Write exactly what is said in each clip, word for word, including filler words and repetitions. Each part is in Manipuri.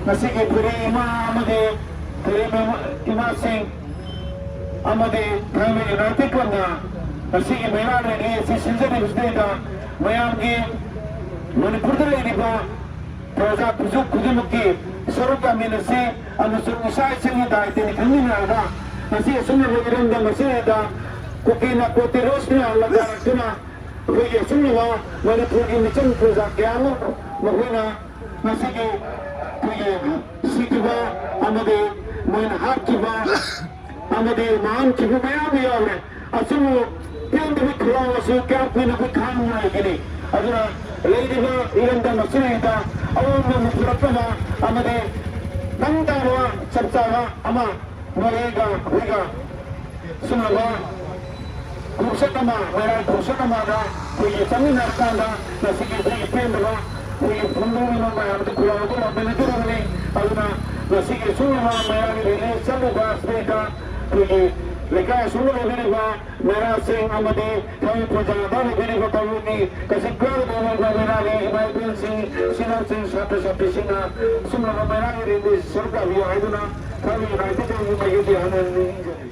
ꯉꯁꯤꯒꯤ ꯐꯤꯔꯤ ꯏꯃꯥ ꯑꯃꯗꯤ ꯐꯤꯔꯤ ꯏꯃꯥꯁꯤꯡ ꯑꯃꯗꯤ ꯊꯥꯡꯃꯩ ꯌꯨꯅꯥꯏꯇꯦꯗ ꯀ꯭ꯂꯕꯅ ꯉꯁꯤꯒꯤ ꯃꯩꯔꯥ ꯔꯦꯂꯤ ꯑꯁꯤ ꯁꯤꯟꯖꯔꯤꯕꯁꯤꯗꯩꯗ ꯃꯌꯥꯝꯒꯤ, ꯃꯅꯤꯄꯨꯔꯗ ꯂꯩꯔꯤꯕ ꯄ꯭ꯔꯖꯥ ꯈꯨꯖꯨ ꯈꯨꯗꯤꯡꯃꯛꯀꯤ ꯁꯔꯨꯛ ꯌꯥꯃꯤꯟꯅꯁꯤ ꯑꯃꯁꯨꯡ ꯏꯁꯥ ꯏꯁꯥꯒꯤ ꯗꯥꯏꯇꯅꯤ ꯈꯪꯃꯤꯟꯅꯔꯒ ꯉꯁꯤ ꯑꯁꯨꯝꯅ ꯏꯔꯝꯗꯝ ꯑꯁꯤꯗ ꯀꯨꯀꯤ ꯅꯥꯀꯣꯇꯤ ꯔꯣꯁꯅ ꯂꯥꯟꯗꯥꯔꯛꯇꯨꯅ ꯑꯩꯈꯣꯏꯒꯤ ꯑꯁꯨꯝꯅ ꯃꯅꯤꯄꯨꯔꯒꯤ ꯃꯤꯆꯝ ꯄ꯭ꯔꯖꯥ ꯀꯌꯥ ꯑꯃ ꯃꯈꯣꯏꯅ ꯉꯁꯤꯒꯤ ꯑꯩꯈꯣꯏꯒꯤ ꯁꯤꯈꯤꯕ ꯑꯃꯗꯤ ꯃꯣꯏꯅ ꯍꯥꯠꯈꯤꯕ ꯑꯃꯗꯤ ꯃꯥꯡꯈꯤꯕ ꯃꯌꯥꯝ ꯑꯃ ꯌꯥꯎꯔꯦ꯫ ꯑꯁꯤꯕꯨ ꯄꯦꯟꯗꯕ ꯈꯧꯔꯥꯡꯕꯁꯨ ꯀꯌꯥꯝ ꯀꯨꯏꯅ ꯑꯩꯈꯣꯏ ꯈꯥꯡꯕ ꯉꯝꯒꯅꯤ? ꯑꯗꯨꯅ ꯂꯩꯔꯤꯕ ꯏꯔꯝꯗꯝ ꯑꯁꯤꯗ ꯑꯑꯣꯟꯕ ꯑꯃ ꯄꯨꯔꯛꯅꯕ ꯑꯃꯗꯤ ꯇꯪ ꯇꯥꯕ ꯆꯞ ꯆꯥꯕ ꯑꯃ ꯃꯣꯔꯦꯒ ꯑꯩꯈꯣꯏꯒ ꯁꯨꯝꯂꯕ ꯈꯣꯡꯆꯠ ꯑꯃ, ꯃꯩꯔꯥ ꯈꯣꯡꯆꯠ ꯑꯃꯗ ꯑꯩꯈꯣꯏꯒꯤ ꯆꯠꯃꯤꯟꯅꯔꯀꯥꯟꯗ ꯉꯁꯤꯒꯤ ꯑꯩꯈꯣꯏꯒꯤ ꯄꯦꯟꯗꯕ ꯑꯩꯈꯣꯏꯒꯤ ꯐꯣꯡꯗꯣꯛꯂꯤꯕ ꯃꯌꯥꯝꯗꯨ ꯈꯨꯌꯥꯎꯗ ꯂꯥꯛꯃꯤꯟꯅꯗꯣꯔꯤꯕꯅꯤ꯫ ꯑꯗꯨꯅ ꯉꯁꯤꯒꯤ ꯁꯨꯝꯂꯕ ꯃꯩꯔꯥꯒꯤ ꯔꯦꯂꯤ ꯆꯠꯂꯤꯕ ꯑꯁꯤꯗꯩꯗ ꯑꯩꯈꯣꯏꯒꯤ ꯂꯩꯀꯥꯏ ꯑꯁꯨꯝꯅ ꯂꯩꯕꯤꯔꯤꯕ ꯃꯩꯔꯥꯁꯤꯡ ꯑꯃꯗꯤ ꯊꯕꯛ ꯄ꯭ꯔꯖꯥꯗ ꯂꯩꯕꯤꯔꯤꯕ ꯀꯥꯡꯂꯨꯞꯀꯤ ꯀꯆꯤꯟ ꯀꯣꯏꯔꯕ ꯃꯩꯔꯥꯒꯤ ꯏꯃꯥ ꯏꯕꯦꯜꯁꯤꯡ, ꯏꯆꯤꯟ ꯏꯅꯥꯎꯁꯤꯡ, ꯁꯥꯇ꯭ꯔ ꯁꯥꯇ꯭ꯔꯤꯁꯤꯡꯅ ꯁꯨꯝꯂꯕ ꯃꯩꯔꯥꯒꯤ ꯔꯦꯂꯤ ꯁꯔꯨꯛ ꯌꯥꯕꯤꯌꯨ ꯍꯥꯏꯗꯨꯅ ꯊꯕꯛ ꯌꯨꯅꯥꯏꯇꯦꯗ ꯃꯥꯏꯀꯩꯗꯒꯤ ꯍꯟꯅ ꯍꯟꯅ ꯅꯤꯡꯁꯤꯡꯖꯔꯤ꯫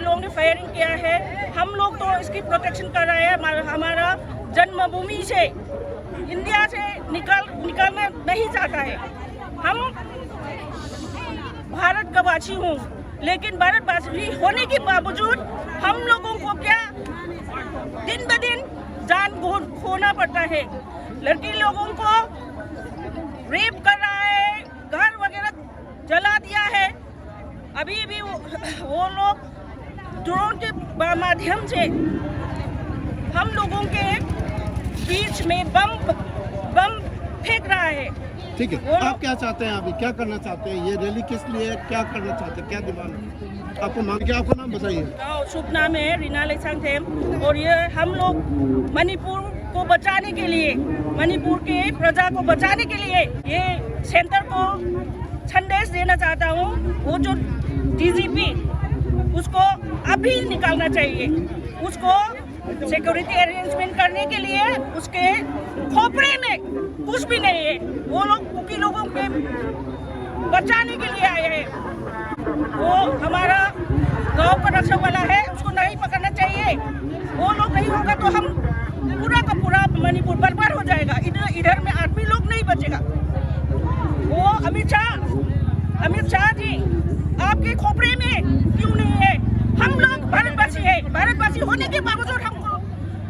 लोगों ने फायरिंग किया है। हम लोग तो इसकी प्रोटेक्शन कर रहे हैं। हमारा, हमारा जन्मभूमि से, इंडिया से निकाल निकालना नहीं चाहता है। हम भारत का वासी हूँ, लेकिन भारतवासी होने के बावजूद हम लोगों को क्या दिन ब दिन जान खो- खोना पड़ता है। लड़की लोगों को रेप कर रहा है, घर वगैरह जला दिया है। अभी भी वो, वो लोग ड्रोन के बा- माध्यम से हम लोगों के बीच में बम बम फेंक रहा है। ठीक है, आप क्या चाहते हैं, अभी क्या करना चाहते हैं? ये रैली किस लिए है, क्या करना चाहते हैं, क्या डिमांड है आपको मांग? क्या आपका नाम बताइए। शुभ नाम है रीना लेसांगथेम। और ये हम लोग मणिपुर को बचाने के लिए, मणिपुर के प्रजा को बचाने के लिए ये सेंटर को संदेश देना चाहता हूँ। वो जो डीजीपी, उसको अभी निकालना चाहिए। उसको सिक्योरिटी अरेंजमेंट करने के लिए उसके खोपड़े में कुछ भी नहीं है। वो लोग कुकी लोगों के बचाने के लिए आए हैं। वो हमारा गांव का रक्षा वाला है, उसको नहीं पकड़ना चाहिए। वो लोग नहीं होगा तो हम पूरा का पूरा मणिपुर बर्बाद हो जाएगा। इधर इधर में आदमी लोग नहीं बचेगा। वो अमित शाह, अमित शाह जी, आपके खोपड़े में क्यों नहीं है? हम लोग भारतवासी है, भारतवासी होने के बावजूद हमको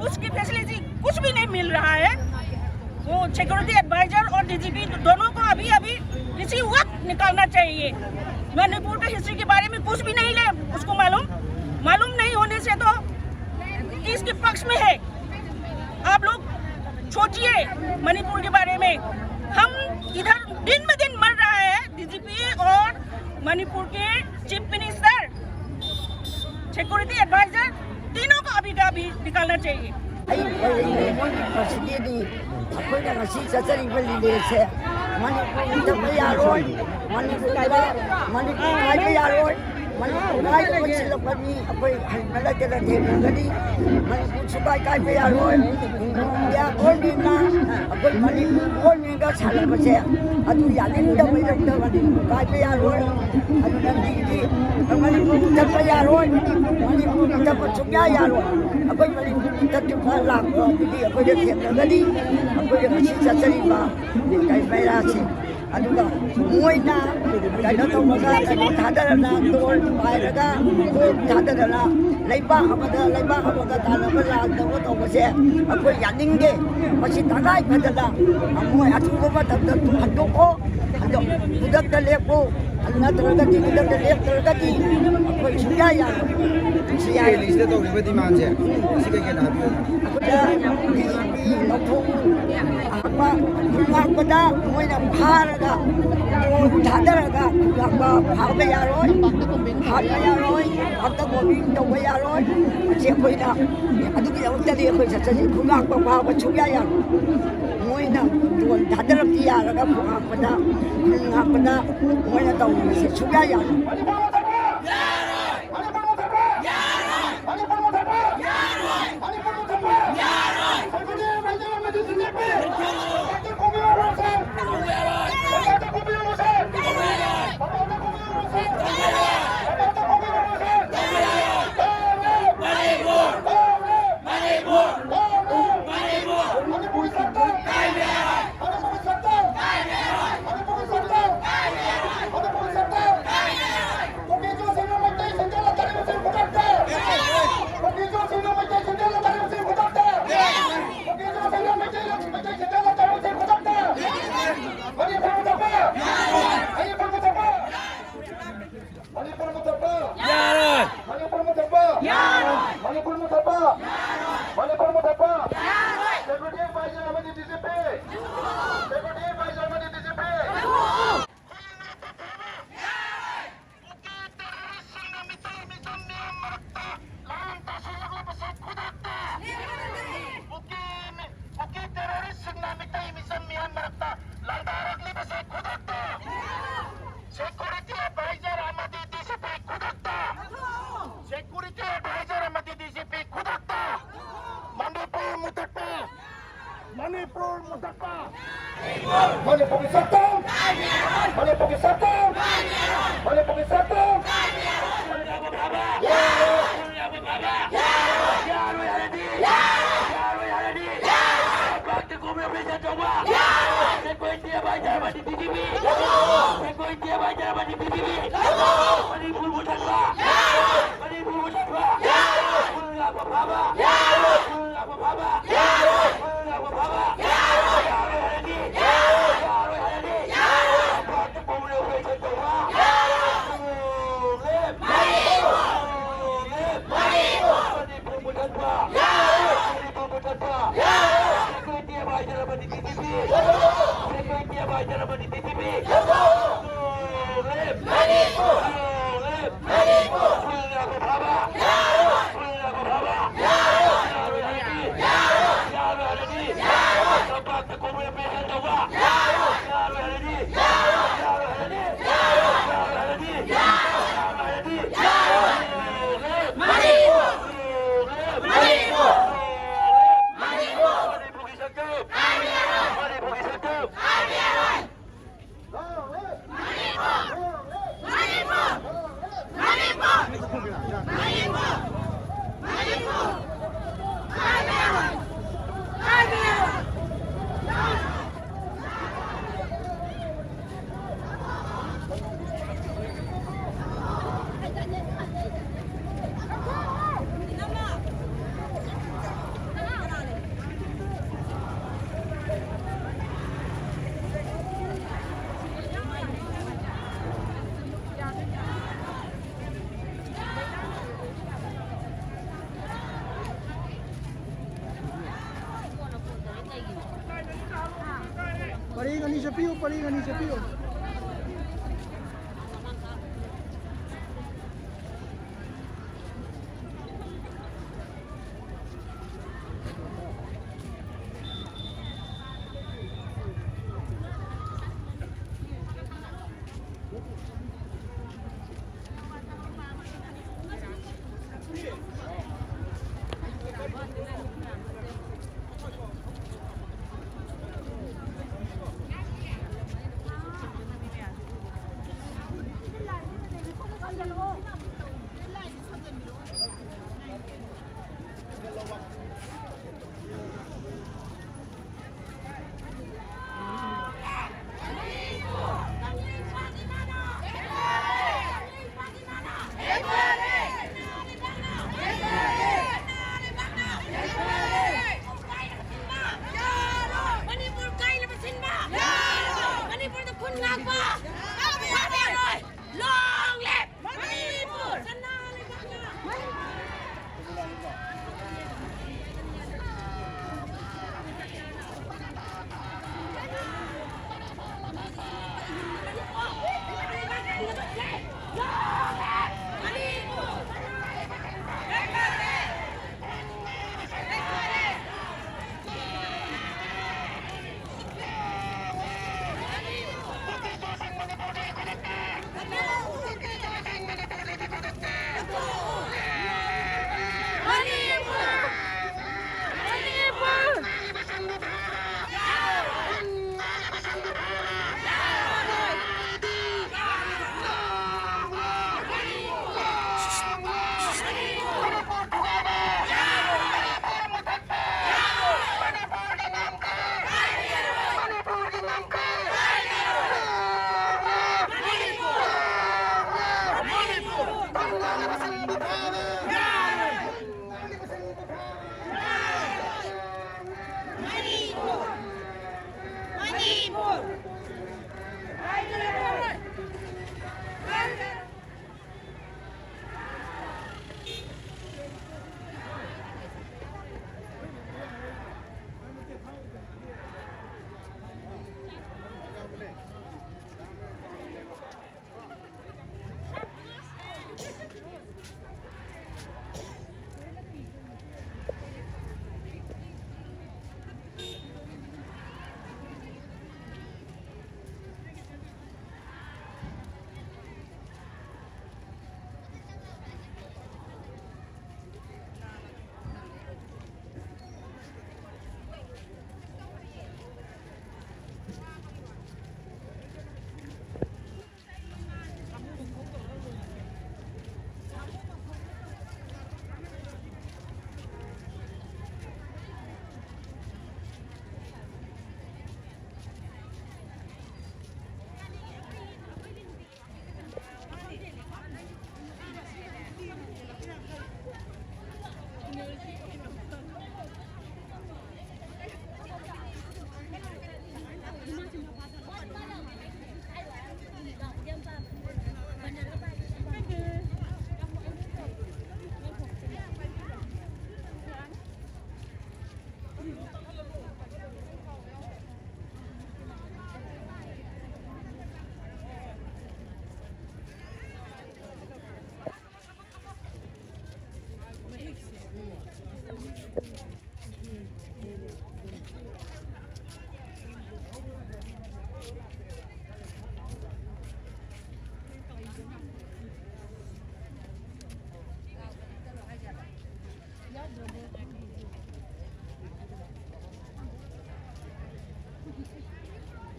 उसकी फैसिलिटी कुछ भी नहीं मिल रहा है। वो सिक्योरिटी एडवाइजर और डीजीपी दोनों को अभी अभी इसी वक्त निकालना चाहिए। मणिपुर के हिस्ट्री के बारे में कुछ भी नहीं ले उसको मालूम। मालूम नहीं होने से तो किसके पक्ष में है? आप लोग सोचिए मणिपुर के बारे में। हम इधर दिन ब दिन मर रहा है। डीजीपी और मणिपुर के चीफ मिनिस्टर, सिक्योरिटी एडवाइजर, तीनों को अभी का अभी निकालना चाहिए। ꯑꯩ ꯃꯣꯏꯒꯤ ꯄ꯭ꯔꯁꯤꯗꯦꯟꯅꯤ꯫ ꯑꯩꯈꯣꯏꯅ ꯉꯁꯤ ꯆꯠꯆꯔꯤꯕ ꯔꯤꯂꯦꯁꯦ ꯃꯅꯤꯄꯨꯔ ꯃꯨꯊꯠꯄ ꯌꯥꯔꯣꯏ, ꯃꯅꯤꯄꯨꯔꯗ ꯃꯅꯤꯄꯨꯔ ꯍꯥꯏꯕ ꯌꯥꯔꯣꯏ꯫ ꯃꯅꯤꯄꯨꯔ ꯍꯥꯏꯕ ꯄꯨꯟꯁꯤꯜꯂꯛꯄ ꯃꯤ ꯑꯩꯈꯣꯏ ꯍꯟꯕ ꯂꯩꯇꯅ ꯊꯦꯡꯅꯒꯅꯤ꯫ ꯃꯅꯤꯄꯨꯔ ꯁꯨꯡꯀꯥꯏ ꯀꯥꯏꯕ ꯌꯥꯔꯣꯏ꯫ ꯏꯟꯗꯤꯌꯥ ꯒꯣꯔꯃꯦꯟꯅ ꯑꯩꯈꯣꯏ ꯃꯅꯤꯄꯨꯔ ꯒꯣꯔꯃꯦꯟꯒ ꯁꯥꯟꯅꯕꯁꯦ ꯑꯗꯨ ꯌꯥꯅꯤꯡꯗꯕꯩꯗꯃꯛꯇ ꯃꯅꯤꯄꯨꯔ ꯀꯥꯏꯕ ꯌꯥꯔꯣꯏ꯫ ꯑꯗꯨꯅ ꯃꯤꯒꯤꯗꯤ ꯃꯅꯤꯄꯨꯔ ꯆꯠꯄ ꯌꯥꯔꯣꯏ꯫ ꯃꯅꯤꯄꯨꯔ ꯆꯠꯄ ꯁꯨꯡꯌꯥ ꯌꯥꯔꯣꯏ꯫ ꯑꯩꯈꯣꯏ ꯃꯅꯤꯄꯨꯔ ꯆꯠꯇ꯭ꯔꯤꯕ ꯂꯥꯛꯄ ꯑꯗꯨꯗꯤ ꯑꯩꯈꯣꯏꯗ ꯊꯦꯡꯅꯒꯅꯤ꯫ ꯑꯩꯈꯣꯏꯗ ꯉꯁꯤ ꯆꯠꯆꯔꯤꯕ ꯀꯩ ꯃꯩꯔꯥꯁꯦ꯫ ꯑꯗꯨꯒ ꯃꯣꯏꯅ ꯀꯩꯅꯣ ꯇꯧꯔꯒ, ꯀꯩꯅꯣ ꯊꯥꯗꯔꯒ, ꯗ꯭ꯔꯣꯟ ꯄꯥꯏꯔꯒ, ꯕꯣꯝ ꯊꯥꯗꯗꯅ, ꯂꯩꯕꯥꯛ ꯑꯃꯗ ꯂꯩꯕꯥꯛ ꯑꯃꯒ ꯇꯥꯟꯅꯕ ꯂꯥꯟ ꯇꯧꯕ ꯇꯧꯕꯁꯦ ꯑꯩꯈꯣꯏ ꯌꯥꯅꯤꯡꯗꯦ꯫ ꯃꯁꯤ ꯇꯉꯥꯏ ꯐꯗꯅ ꯃꯣꯏ ꯑꯊꯨꯕ ꯃꯇꯝꯗ ꯍꯟꯗꯣꯛꯑꯣ, ꯍꯟꯗꯣꯛ-, ꯈꯨꯗꯛꯇ ꯂꯦꯞꯄꯨ, ꯅꯠꯇ꯭ꯔꯒꯗꯤ, ꯈꯨꯗꯛꯇ ꯂꯦꯞꯇ꯭ꯔꯒꯗꯤ ꯑꯩꯈꯣꯏ ꯁꯨꯡꯌꯥ ꯌꯥꯔꯣꯏ꯫ ꯁꯤ ꯌꯥꯏ꯫ ꯁꯤ ꯀꯩꯀꯩꯅꯣ ꯍꯥꯏꯕꯤꯌꯨ꯫ ꯑꯩꯈꯣꯏꯗ ꯗꯤ ꯖꯤ ꯄꯤ ꯂꯧꯊꯣꯛꯎ꯫ ꯑꯍꯥꯟꯕ ꯈꯨꯜ ꯉꯥꯛꯄꯗ ꯃꯣꯏꯅ ꯐꯥꯔꯒ, ꯗ꯭ꯔꯣꯟ ꯊꯥꯗꯔꯒ ꯈꯨꯜ ꯉꯥꯛꯄ ꯐꯥꯕ ꯌꯥꯔꯣꯏ, ꯍꯥꯠꯄ ꯌꯥꯔꯣꯏ, ꯍꯛꯇ ꯕꯣꯝꯕꯤꯡ ꯇꯧꯕ ꯌꯥꯔꯣꯏ꯫ ꯃꯁꯤ ꯑꯩꯈꯣꯏꯅ ꯑꯗꯨꯒꯤꯗꯃꯛꯇꯗꯤ ꯑꯩꯈꯣꯏ ꯆꯠꯆꯁꯤ꯫ ꯈꯨꯜ ꯉꯥꯛꯄ ꯐꯥꯕ ꯁꯨꯡꯌꯥ ꯌꯥꯔꯣꯏ꯫ ꯃꯣꯏꯅ ꯗ꯭ꯔꯣꯟ ꯊꯥꯗꯔꯛꯇꯤ ꯌꯥꯔꯒ ꯈꯨꯜ ꯉꯥꯛꯄꯗ, ꯈꯨꯜ ꯉꯥꯛꯄꯗ ꯃꯣꯏꯅ ꯇꯧꯔꯤꯕꯁꯤ ꯁꯨꯡꯌꯥ ꯌꯥꯔꯣꯏ꯫ ꯃꯅꯤꯄꯨꯔ ꯃꯨꯠꯊꯠꯄ! ꯃꯅꯤꯄꯨꯔ ꯃꯨꯠꯊꯠꯄ! ꯃꯅꯤꯄꯨꯔ ꯃꯨꯠꯊꯠꯄ! ꯃꯅꯤꯄꯨꯔ ꯃꯨꯠꯊꯠꯄ! ꯁꯔꯀꯥꯔꯒꯤ ꯃꯥꯏꯀꯩ ꯑꯃꯗꯤ ꯁꯤ ꯖꯦ ꯄꯤ! ꯃꯄꯥꯟꯗ ꯈꯣꯝꯕꯤꯌꯨ ꯁꯦ! ꯃꯄꯥꯟꯗ ꯈꯣꯝꯕꯤꯌꯨ ꯁꯦ! ꯃꯄꯥꯟꯗ ꯈꯣꯝꯕꯤꯌꯨ ꯁꯦ! ꯃꯄꯥꯟꯗ ꯈꯣꯝꯕꯤꯌꯨ ꯁꯦ! ꯃꯅꯤꯄꯨꯔ! ꯃꯅꯤꯄꯨꯔ! ꯃꯅꯤꯄꯨꯔ! ꯃꯅꯤꯄꯨꯔ! ꯃꯅꯤꯄꯨꯔ! ꯃꯅꯤꯄꯨꯔ ꯁꯔꯀꯥꯔ! ꯃꯅꯤꯄꯨꯔ ꯁꯔꯀꯥꯔ! ꯃꯅꯤꯄꯨꯔ ꯁꯔꯀꯥꯔ! ꯃꯅꯤꯄꯨꯔ ꯁꯔꯀꯥꯔ! ꯑꯦꯗꯚꯥꯏꯖꯔ ꯑꯃꯗꯤ ꯗꯤ ꯖꯤ ꯄꯤ ꯈꯨꯗꯛꯇ ꯃꯅꯤꯄꯨꯔ ꯃꯨꯊꯠꯄ! ꯃꯅꯤꯄꯨꯔ ꯃꯨꯊꯠꯄ! ꯃꯅꯤꯄꯨꯔꯒꯤ ꯁꯛꯇꯝ! ꯃꯅꯤꯄꯨꯔꯒꯤ ꯁꯛꯇꯝ! ꯃꯅꯤꯄꯨꯔꯒꯤ ꯁꯛꯇꯝ! ꯌꯥꯔꯣꯏ! ꯌꯥꯔꯣꯏ ꯍꯥꯏꯔꯗꯤ! ꯌꯥꯔꯣꯏ ꯍꯥꯏꯔꯗꯤ! ꯂꯝꯄꯥꯛꯇ ꯀꯨꯝꯃꯤ ꯑꯣꯄꯔꯦꯁꯟ ꯇꯧꯕ! ꯁꯦꯀ꯭ꯌꯨꯔꯤꯇꯤ ꯑꯦꯗꯚꯥꯏꯖꯔ ꯑꯃꯗꯤ D G P! Security adviser ꯑꯃꯗꯤ ꯗꯤ ꯖꯤ ꯄꯤ! ꯃꯅꯤꯄꯨꯔ ꯃꯨꯊꯠꯄ! ꯃꯅꯤꯄꯨꯔ ꯃꯨꯊꯠꯄ! ꯐꯨꯜ ꯂꯥꯛꯄ ꯐꯥꯕ! ꯐꯨꯜ ꯂꯥꯛꯄ ꯐꯥꯕ! ꯐꯨꯜ ꯂꯥꯛꯄ ꯐꯥꯕ! ꯌꯥꯔꯣꯏ ꯍꯥꯏꯔꯗꯤ! ꯌꯥꯔꯣꯏ ꯍꯥꯏꯔꯗꯤ! ꯂꯝꯄꯥꯛꯇ ꯀꯨꯝꯃꯤ ꯑꯣꯄꯔꯦꯁꯟ ꯇꯧꯕ! ꯃꯅꯤꯄꯨꯔ ꯃꯨꯊꯠꯄ! ꯃꯅꯤꯄꯨꯔ ꯃꯨꯊꯠꯄ! ꯁꯦꯀ꯭ꯌꯨꯔꯤꯇꯤ ꯑꯦꯗꯚꯥꯏꯖꯔ ꯑꯃꯗꯤ D G P! Security adviser ꯑꯃꯗꯤ D G P! Manipur! Manipur! ꯐꯨꯜ ꯂꯥꯛꯄ ꯐꯥꯕ! ꯐꯨꯜ ꯂꯥꯛꯄ ꯐꯥꯕ! ꯌꯥꯔꯣꯏ ꯍꯥꯏꯔꯗꯤ! ꯌꯥꯔꯣꯏ ꯍꯥꯏꯔꯗꯤ! ꯂꯝꯄꯥꯛꯇ ꯀꯨꯝꯃꯤ ꯑꯣꯄꯔꯦꯁꯟ ꯇꯧꯕ! ꯌꯥꯔꯣꯏ ꯍꯥꯏꯔꯗꯤ! ꯌꯥꯔꯣꯏ ꯍꯥꯏꯔꯗꯤ! ꯌꯥꯔꯣꯏ ꯍꯥꯏꯔꯗꯤ! ꯃꯅꯤꯄꯨꯔ! ꯃꯅꯤꯄꯨꯔ! ꯃꯅꯤꯄꯨꯔꯒꯤ ꯁꯛꯇꯝ! ꯃꯅꯤꯄꯨꯔꯒꯤ ꯁꯛꯇꯝ! ꯄꯔꯦꯡ ꯑꯅꯤ ꯆꯠꯄꯤꯌꯨ, ꯄꯔꯦꯡ ꯑꯅꯤ ꯆꯠꯄꯤꯌꯨ꯫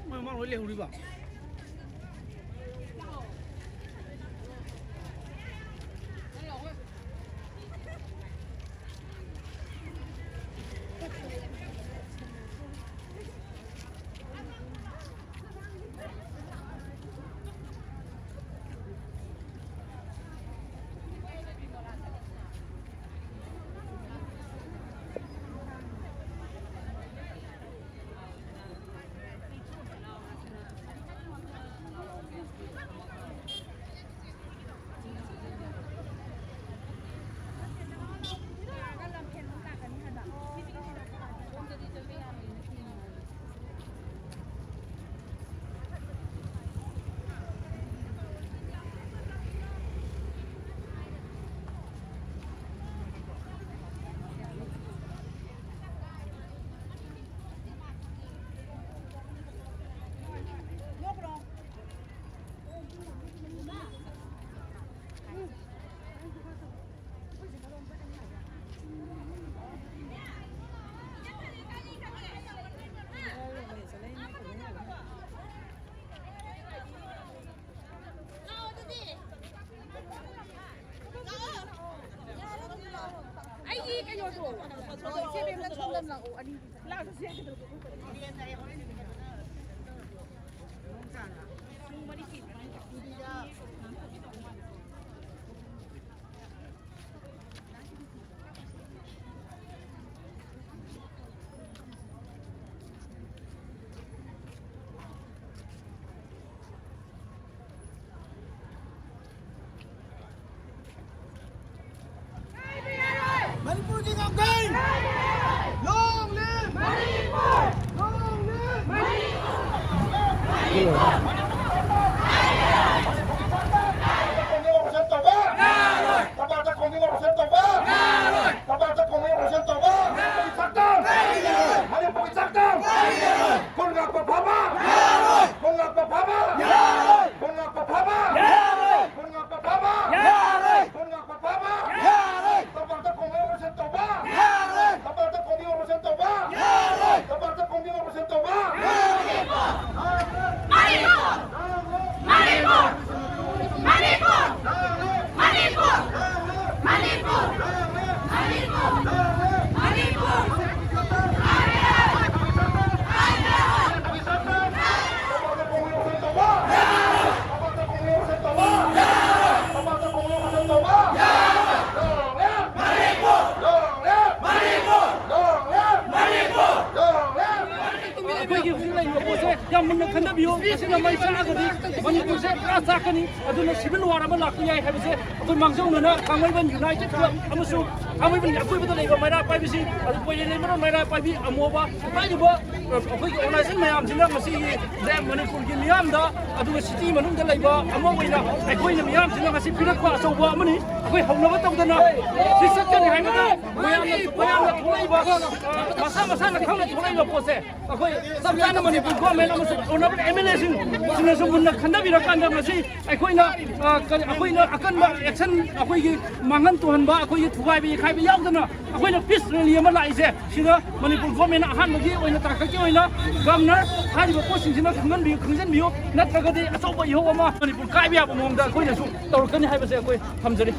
ꯃꯣꯏ ꯃꯃꯥꯡ ꯂꯣꯏ ꯂꯩꯍꯧꯔꯤꯕ? ꯃꯅꯤꯄꯨꯔꯒꯤ ꯉꯝꯈꯩ! Long live! Long live! ꯇꯝꯄꯥꯛꯇ ꯈꯣꯡꯖꯪ ꯑꯣꯄꯔꯦꯁꯟ ꯇꯧꯕ! ꯇꯝꯄꯥꯛꯇ ꯈꯣꯡꯖꯪ ꯑꯣꯄꯔꯦꯁꯟ ꯇꯧꯕ! ꯃꯅꯤꯄꯨꯔꯒꯤ ꯁꯛꯇꯝ! ꯃꯅꯤꯄꯨꯔꯒꯤ ꯁꯛꯇꯝ! ꯈꯨꯟ ꯉꯥꯛꯄ ꯐꯥꯕ! ꯈꯨꯟ ꯉꯥꯛꯄ ꯐꯥꯕ! ꯈꯨꯟ ꯉꯥꯛꯄ ꯐꯥꯕ! ꯈꯨꯟ ꯉꯥꯛꯄ ꯐꯥꯕ! ꯈꯨꯟ ꯉꯥꯛꯄ ꯐꯥꯕ! ꯌꯥꯔꯣꯏ! ꯇꯝꯄꯥꯛꯇ ꯈꯣꯡꯖꯪ ꯑꯣꯄꯔꯦꯁꯟ ꯇꯧꯕ! ꯌꯥꯔꯣꯏ! ꯇꯝꯄꯥꯛꯇ ꯈꯣꯡꯖꯪ ꯑꯣꯄꯔꯦꯁꯟ ꯇꯧꯕ! ꯌꯥꯔꯣꯏ! ꯇꯝꯄꯥꯛꯇ ꯈꯣꯡꯖꯪ ꯑꯣꯄꯔꯦꯁꯟ ꯇꯧꯕ! ꯌꯥꯔꯣꯏ! ꯃꯅꯤꯄꯨꯔ! ꯃꯅꯤꯄꯨꯔ! ꯃꯅꯤꯄꯨꯔ! ꯃꯅꯤꯄꯨꯔ! ꯃꯅꯤꯄꯨꯔ! ꯃꯅꯤꯄꯨꯔ! ꯃꯅꯤꯄꯨꯔ! ꯑꯩꯈꯣꯏꯒꯤ ꯍꯧꯖꯤꯛ ꯂꯩꯔꯤꯕ ꯄꯣꯠꯁꯦ ꯌꯥꯝ ꯃꯨꯟꯅ ꯈꯟꯊꯕꯤꯌꯨ꯫ ꯑꯁꯤꯅ ꯃꯩ ꯆꯥꯛꯑꯒꯗꯤ ꯃꯅꯤꯄꯨꯔꯁꯦ ꯄꯨꯔꯥ ꯆꯥꯛꯀꯅꯤ꯫ ꯑꯗꯨꯅ civil war ꯑꯃ ꯂꯥꯛꯄ ꯌꯥꯏ ꯍꯥꯏꯕꯁꯦ ꯑꯩꯈꯣꯏ ꯃꯥꯡꯖꯧꯅꯅ ꯊꯥꯡꯃꯩꯕꯟ United Club ꯑꯃꯁꯨꯡ ꯊꯥꯡꯃꯩꯕꯟꯒꯤ ꯑꯀꯣꯏꯕꯗ ꯂꯩꯕ ꯃꯩꯔꯥ ꯄꯥꯏꯕꯤꯁꯤꯡ, ꯑꯗꯨ ꯀꯣꯏꯔꯦꯡ ꯂꯩꯃꯔꯣꯝ ꯃꯩꯔꯥ ꯄꯥꯏꯕꯤ ꯑꯃꯣꯕ ꯍꯥꯏꯔꯤꯕ ꯑꯩꯈꯣꯏꯒꯤ organization ꯃꯌꯥꯝꯁꯤꯅ ꯉꯁꯤꯒꯤ ꯃꯅꯤꯄꯨꯔꯒꯤ ꯃꯤꯌꯥꯝꯗ, ꯑꯗꯨꯒ city ꯃꯅꯨꯡꯗ ꯂꯩꯕ ꯑꯃ ꯑꯣꯏꯅ ꯑꯩꯈꯣꯏꯅ ꯃꯤꯌꯥꯝꯁꯤꯅ ꯉꯁꯤ ꯄꯤꯔꯛꯄ ꯑꯆꯧꯕ ꯑꯃꯅꯤ꯫ ꯑꯩꯈꯣꯏ ꯍꯧꯅꯕ ꯇꯧꯗꯅ ꯁꯤ ꯆꯠꯀꯅꯤ ꯍꯥꯏꯕꯗ ꯃꯌꯥꯝꯅ, ꯃꯌꯥꯝꯅ ꯊꯣꯛꯂꯛꯏꯕ, ꯃꯁꯥ ꯃꯁꯥꯅ ꯈꯪꯅ ꯊꯣꯛꯂꯛꯏꯕ ꯄꯣꯠꯁꯦ ꯑꯩꯈꯣꯏ ꯆꯞ ꯆꯥꯅ ꯃꯅꯤꯄꯨꯔ government ꯑꯃꯁꯨꯡ honourable MLA ꯁꯤꯡ ꯁꯤꯅꯁꯨ ꯃꯨꯟꯅ ꯈꯟꯊꯕꯤꯔꯀꯥꯟꯗ ꯉꯁꯤ ꯑꯩꯈꯣꯏꯅ, ꯑ, ꯀꯔꯤ, ꯑꯩꯈꯣꯏꯅ ꯑꯀꯟꯕ action, ꯑꯩꯈꯣꯏꯒꯤ ꯃꯥꯡꯍꯟ ꯇꯨꯍꯟꯕ, ꯑꯩꯈꯣꯏꯒꯤ ꯊꯨꯒꯥꯏꯕ ꯌꯩꯈꯥꯏꯕ ꯌꯥꯎꯗꯅ ꯑꯩꯈꯣꯏꯅ peace rally ꯑꯃ ꯂꯥꯛꯏꯁꯦ, ꯁꯤꯗ ꯃꯅꯤꯄꯨꯔ government ꯅ ꯑꯍꯥꯟꯕꯒꯤ ꯑꯣꯏꯅ ꯇꯥꯡꯀꯛꯀꯤ ꯑꯣꯏꯅ governor ꯍꯥꯏꯔꯤꯕ ꯄꯣꯠꯁꯤꯡꯁꯤꯅ ꯈꯪꯍꯟꯕꯤꯌꯨ, ꯈꯪꯖꯤꯟꯕꯤꯌꯨ, ꯅꯠꯇ꯭ꯔꯒꯗꯤ ꯑꯆꯧꯕ ꯏꯍꯧ ꯑꯃ ꯃꯅꯤꯄꯨꯔ ꯀꯥꯏꯕ ꯌꯥꯕ ꯃꯑꯣꯡꯗ ꯑꯩꯈꯣꯏꯅꯁꯨ ꯇꯧꯔꯛꯀꯅꯤ ꯍꯥꯏꯕꯁꯦ ꯑꯩꯈꯣꯏ ꯊꯝꯖꯔꯤ꯫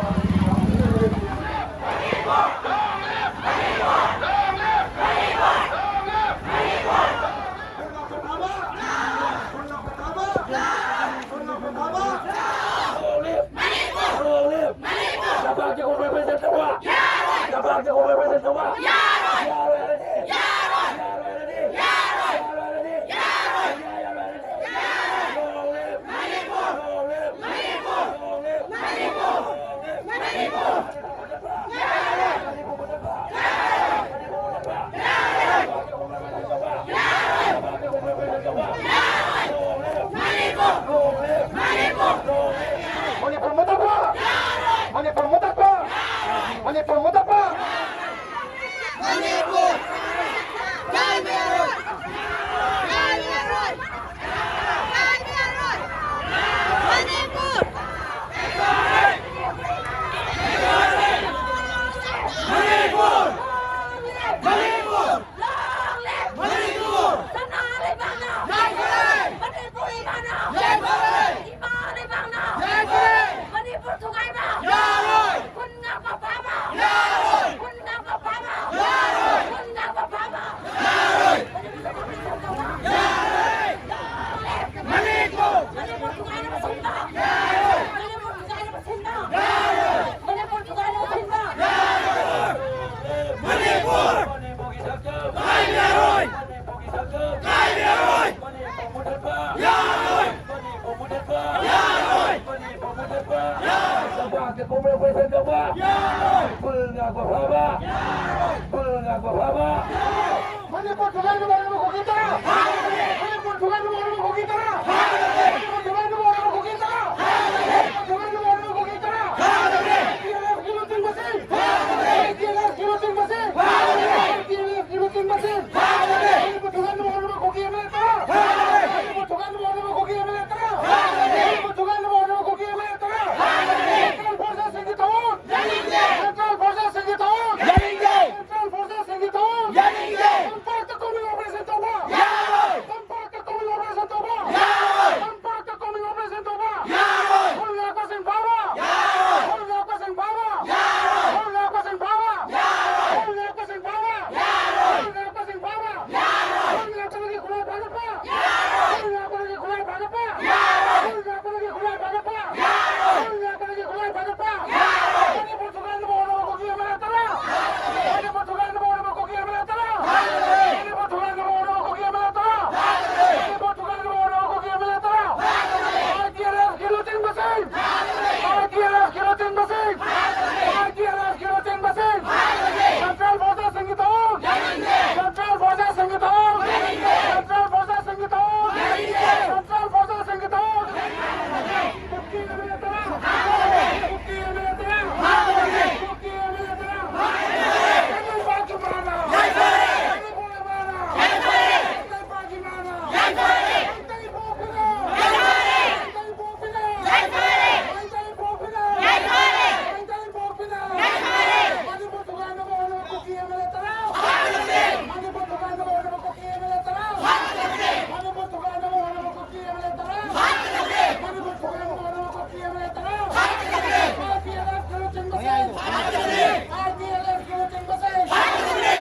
Thank you꯫ ꯂꯝꯄꯥꯛꯇ ꯀꯣꯡꯒ꯭ꯔꯦꯁ ꯄ꯭ꯔꯦꯁꯤꯗꯦꯟ ꯇꯧꯕ ꯌꯥꯔꯣꯏ! ꯂꯝꯄꯥꯛꯇ ꯀꯣꯡꯒ꯭ꯔꯦꯁ ꯄ꯭ꯔꯦꯁꯤꯗꯦꯟ ꯇꯧꯕ ꯌꯥꯔꯣꯏ! ꯌꯥꯔꯣꯏ ꯍꯥꯏꯔꯗꯤ! ꯌꯥꯔꯣꯏ ꯍꯥꯏꯔꯗꯤ! ꯌꯥꯔꯣꯏ ꯍꯥꯏꯔꯗꯤ! ꯌꯥꯔꯣꯏ ꯍꯥꯏꯔꯗꯤ! ꯃꯅꯤꯄꯨꯔ! ꯃꯅꯤꯄꯨꯔ! ꯃꯅꯤꯄꯨꯔ! ꯃꯅꯤꯄꯨꯔ! ꯃꯅꯤꯄꯨꯔ! ꯃꯅꯤꯄꯨꯔ ꯃꯨꯠꯊꯠꯄ! ꯃꯅꯤꯄꯨꯔ ꯃꯨꯠꯊꯠꯄ! ꯃꯅꯤꯄꯨꯔ ꯃꯨꯠꯊꯠꯄ! ꯃꯅꯤꯄꯨꯔ! ꯀꯥꯏꯕ ꯌꯥꯔꯣꯏ! ꯀꯥꯏꯕ ꯌꯥꯔꯣꯏ! ꯀꯥꯏꯕ ꯌꯥꯔꯣꯏ! ꯃꯅꯤꯄꯨꯔ! ꯃꯅꯤꯄꯨꯔ! ꯃꯅꯤꯄꯨꯔ! ꯃꯅꯤꯄꯨꯔ! ꯁꯅꯥ ꯂꯩꯕꯥꯛꯅ! ꯌꯥꯏꯐꯔꯦ! ꯃꯅꯤꯄꯨꯔ ꯏꯃꯥꯅ! ꯌꯥꯏꯐꯔꯦ! ꯏꯃꯥ ꯂꯩꯕꯥꯛꯅ! ꯌꯥꯏꯐꯔꯦ! ꯃꯅꯤꯄꯨꯔ ꯊꯨꯒꯥꯏꯕ! ꯌꯥꯔꯣꯏ! ꯈꯨꯟ ꯉꯥꯛꯄ ꯐꯥꯕ! ꯌꯥꯔꯣꯏ! ꯈꯨꯟ ꯉꯥꯛꯄ ꯐꯥꯕ! ꯌꯥꯔꯣꯏ! ꯈꯨꯟ ꯉꯥꯛꯄ ꯐꯥꯕ! ꯌꯥꯔꯣꯏ! ꯌꯥꯔꯣꯏ! ꯃꯅꯤꯄꯨꯔ! ꯃꯅꯤꯄꯨꯔ ꯊꯨꯒꯥꯏꯅꯕ ꯁꯤꯟꯕ! ꯌꯥꯔꯣꯏ! ꯃꯅꯤꯄꯨꯔ ꯊꯨꯒꯥꯏꯅꯕ ꯁꯤꯟꯕ! ꯌꯥꯔꯣꯏ! ꯃꯅꯤꯄꯨꯔ! ꯃꯅꯤꯄꯨꯔꯒꯤ ꯁꯛꯇꯝ! ꯀꯥꯏꯕ ꯌꯥꯔꯣꯏ! ꯃꯅꯤꯄꯨꯔꯒꯤ ꯁꯛꯇꯝ! ꯀꯥꯏꯕ ꯌꯥꯔꯣꯏ! ꯃꯅꯤꯄꯨꯔ ꯃꯨꯠꯊꯠꯄ! ꯌꯥꯔꯣꯏ! ꯃꯅꯤꯄꯨꯔ ꯃꯨꯠꯊꯠꯄ! ꯌꯥꯔꯣꯏ! ꯃꯅꯤꯄꯨꯔ ꯃꯨꯠꯊꯠꯄ! ꯌꯥꯔꯣꯏ! ꯂꯝꯄꯥꯛꯇ ꯀꯣꯡꯒ꯭ꯔꯦꯁ ꯄ꯭ꯔꯦꯁꯤꯗꯦꯟ ꯇꯧꯕ! ꯌꯥꯔꯣꯏ! ꯈꯨꯜ ꯉꯥꯛꯄ ꯐꯥꯕ! ꯌꯥꯔꯣꯏ! ꯈꯨꯜ ꯉꯥꯛꯄ ꯐꯥꯕ! ꯃꯅꯤꯄꯨꯔ ꯊꯨꯒꯥꯏꯅꯕ ꯍꯣꯠꯅꯕ ꯀꯨꯀꯤ ꯇꯔꯥ! ꯃꯅꯤꯄꯨꯔ ꯊꯨꯒꯥꯏꯅꯕ ꯍꯣꯠꯅꯕ ꯀꯨꯀꯤ ꯇꯔꯥ!